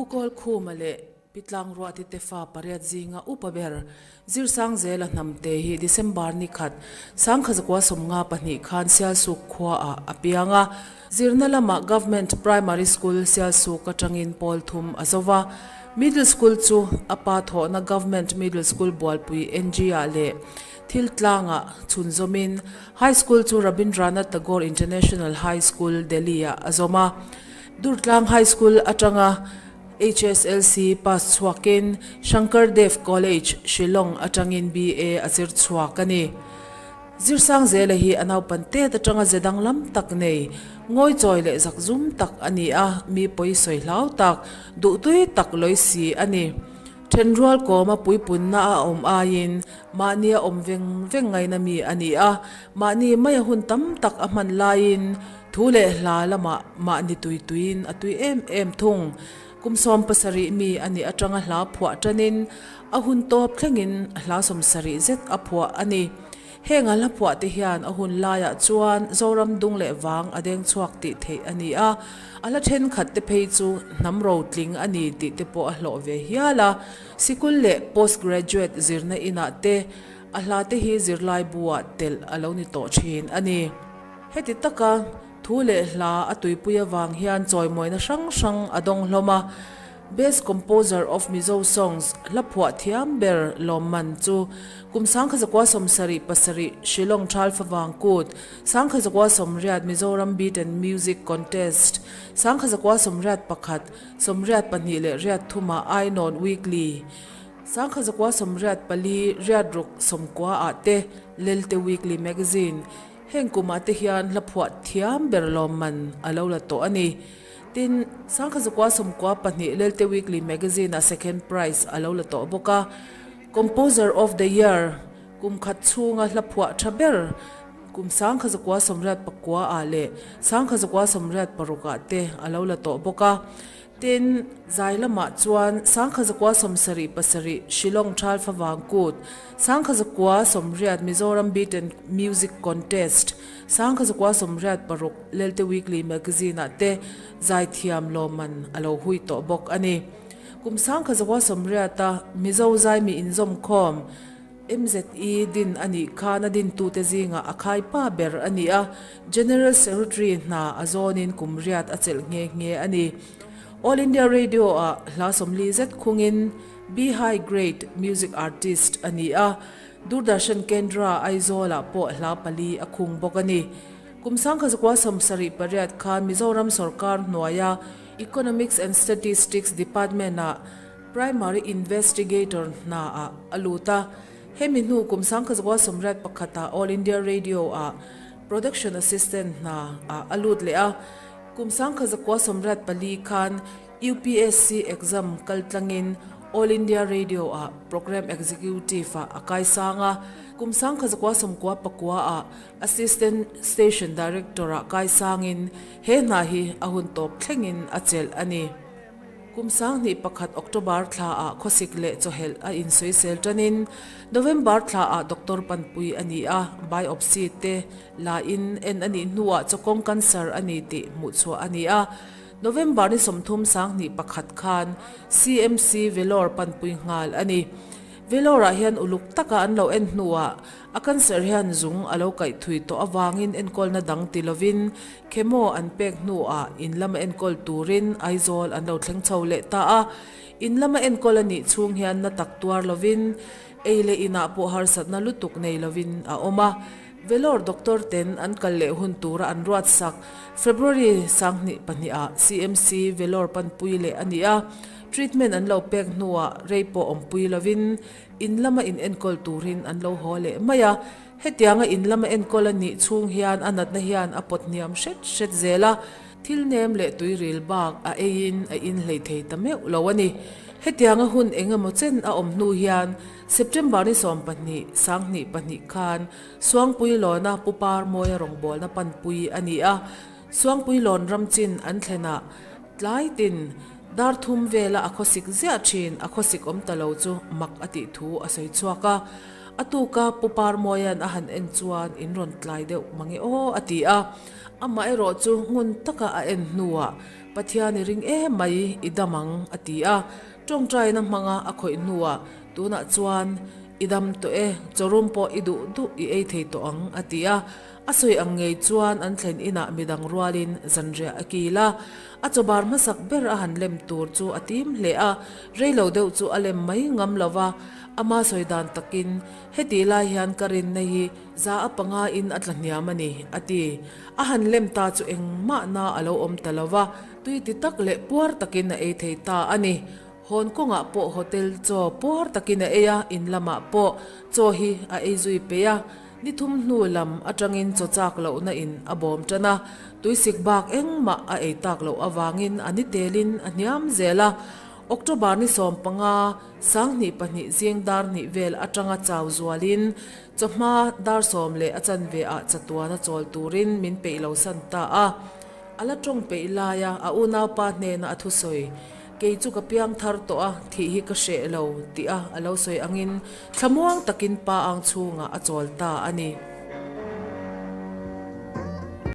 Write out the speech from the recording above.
Pu Kawlkhuma leh Pi Tlangruati te fa pariat zinga upa ber Zirsangzela hnamte hi December ni khat Sangkhazakua 52 khan Sialsuk khuaah a piang a. Zirna lamah Government Primary School Sialsuk atangin pawl thum a zo va. Middle School chu a pa thawhna Government Middle School Bualpui NG-ah leh Thiltlangah chhunzawmin High School chu Rabindranath Tagore International High School, Delhi-ah a zawm a. Durtlang High School atanga HSLC pass chhuakin Shankar Dev College, Shillong atangin BA a zir chhuak a ni. Zirsangzela hi a naupan tet atanga ze danglam tak nei, ngawichawi leh zakzum tak a ni a, mi pawi sawi hlau tak, duhtui tak lawi si a ni. Thenrual kawma puipunna a awm aiin mahnia awm veng veng ngaina mi a ni a, mahni maia hun tam tak a hman laiin thu leh hla lamah mahni tui tuiin a tui em em thung. Kum 70 mi a nih atanga hla phuah tanin a hun tawp thlengin hla 70 zet a phuah a ni. Heng a hla phuah te hian a hun laiah chuan Zoram dung leh vang a deng chhuak tih theih a ni a, a hla thenkhat te phei chu hnam rotling a ni tih te pawh a hlawh ve hial a. Sikul leh post graduate zirna inah te a hla te hi zirlai buah telh a lo ni tawh thin a ni. Heti taka thu leh hla a tuipui avang hian chawimawina hrang hrang a dawng hlawm a. Best Composer of Mizo Songs hla phuah thiam ber lawmman chu kum 1977 Shillong Thalfavang Kut, 1980 Mizoram Beat and Music Contest, 1981, 82 leh riat thuma Ainawn Weekly, 1984 riat ruk 90 ah te Lelte Weekly Magazine. Heng kumah te hian hla phuah thiam ber lawmman a lo la tawh a ni. Tin, 1992 Lelte Weekly Magazine-ah second prize a lo la tawh bawk a. Composer of the Year, kum khat chhunga hla phuah tha ber, kum 1989 ah leh 1986 ah te a lo la tawh bawk a. Tin, zai lamah chuan 1977 Shillong Thalfavang Kut, 1980 Mizoram Beat and Music Contest, 1986 Lelte Weekly Magazine-ah te zaithiam lawmman a lo hui tawh bawk a ni. Kum 1980-a Mizo zaimi inzawmkhawm MZE din a nih khan a dintute zingah a khaipa ber a ni a, General Secretary hna a zawnin kum riat a chelh nghe nghe a ni. All India Radio-ah hla 40 zet khungin B High Grade Music Artist a ni a, Doordarshan Kendra Aizawl-ah pawh hla pali a khung bawk a ni. Kum 1978 khan Mizoram sorkar hnuaia Economics and Statistics Department-ah Primary Investigator hnaah a lut a. Hemi hnu kum 1981-ah All India Radio-ah Production Assistant hnaah a lut leh a. Kum 1984 khan UPSC exam kal tlangin All India Radio-ah Programme Executive-ah a kaisang a. Kum 1999-ah Assistant Station Director-ah kaisangin he hna hi a hun tawp thlengin a chelh a ni. Kum 2001 October thlaah khawsik leh chawhelh a insawisel tanin November thlaah Doctor Panpui a ni a, biopsy te la in en a nih hnuah chawkawng cancer a ni tih hmuhchhuah a ni a. November ni 30 2001 khan CMC Vellore Panpui nghal a ni. Vellore-ah hian uluk taka an lo en hnuah a cancer hian zung a lo kaih thui tawh avangin enkawlna dang ti lovin Chemo an pek hnuah in lama enkawl turin Aizawl an lo thleng chho leh ta a. In lama enkawl a nih chhung hian na tak tuar lovin ei leh inah pawh harsatna lutuk nei lovin a awm a. Vellore doctor ten an kal leh hun tura an ruatsak February 2002 ah CMC Vellore panpui leh a ni a. Treatment an lo pek hnuah rei pawh awmpui lovin in lama in enkawl turin an lo haw leh mai a. Hetianga in lama enkawl a nih chhung hian a natna hian a pawt hniam hret hret zel a, thil nem leh tuiril bak a eiin a inhlei thei ta meuh lo a ni. Hetianga hun eng emaw chen a awm hnu hian September ni 12, 2002 khan Suangpui lawna Pu Parmawia rawngbawlna panpui a ni a, Suangpui lawn ram chin an thlenah tlai tin dar thum vela a khawsik ziah thin a khawsik awm ta lo chu mak a tih thu a sawi chhuak a. A tuka Pu Parmawia'n a han en chuan in rawn tlai deuh mange aw a ti a. Amaherawh chu ngun taka a en hnuah Pathian i ring em mai, i dam ang, a ti a. Tawngtaina hmanga a khawih hnuah, Tunah chuan i dam tawh e, chawrum pawh i duh duh i ei thei tawh ang, a ti a. A sawi ang ngei chuan an thlen inah midang rualin zanriah a kil a. A chawbar hmasak ber a han lem tur chu a tim hle a, reilo deuh chu a lem mai ngam lo va, ama sawi dan takin, Heti lai hian ka rinna hi za a panga in a tla hniam a ni, a ti. A han lem ta chu engmah na a lo awm ta lo va, tui ti tak leh puar takin a ei thei ta a ni. Hawn kawngah pawh hotel chaw puar takin a ei a, in lamah pawh chaw hi a ei zui peih a. Ni thum hnu lam atangin chaw chak lohna in a bawm tan a, tuisik bak engmah a ei tak loh avangin a ni telin a hniam zel a. October ni 15, 2002 zing dar hnih vel atanga chau zualin chawhma dar sawm leh a chanve ah chatuan a chawl turin min peih lo san ta a. A la tawng peih laia a unaupa hnena a thusawi, Kei chu ka piang thar tawh a, thih hi ka hreh lo, tih a a lo sawi angin thlamuang takin pa ang chhungah a chawl ta a ni.